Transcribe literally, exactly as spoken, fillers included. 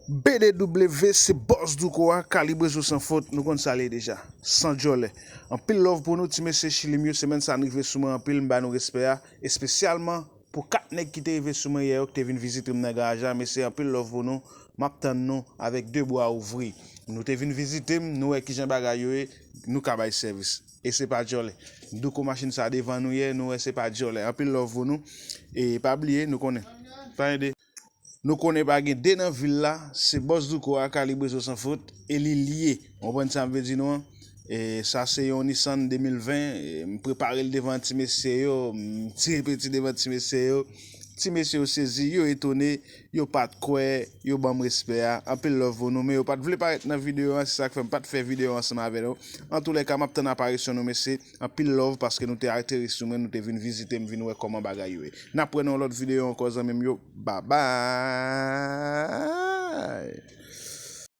B D W, se bòs Douko a, Kalibre Zo San Fot, nou konn sa l ye deja. San djòlè. Anpil love pou nou, ti mesye Chili m yo, semèn sa n rive sou mwen anpil, m ba nou respè a, espesyalman pou kat nèg ki te rive sou mwen yè yo, ki te vin vizite m nan garaj la, mesye, anpil love pou nou, m ap tann nou avèk de bra ouvri. Nou te vin vizite m, nou wè kijan bagay yo ye, nou ka bay sèvis. E se pa djòlè. Douko machin sa devan nou yè, nou wè se pa djòlè. Anpil love pou nou. E pa bliye, nou konnen. Pa ede. Nou konnen pa gen de nan vil la, se bòs Douko a, Kalibre Zo San Fot, e li l ye. Ou konprann sa m vle di nou an? E sa se yon Nissan de mil ven, e m prepare l devan ti mesye yo, m tire peti devan ti mesye yo. Ti mesye yo sezi, yo etone, yo pa t kwè, yo ban m respè a. Anpil love pou nou, men yo pa t vle parèt nan videyo an, se sa k fè m pa t fè videyo ansanm avè nou. Antoulèka, m ap tann aparisyon nou, mesye. Anpil love paske nou te ateri sou mwen, nou te vin vizite m, vin wè kòman bagay yo ye. N ap wè nan yon lòt videyo ankò, zanmi m yo. Babay!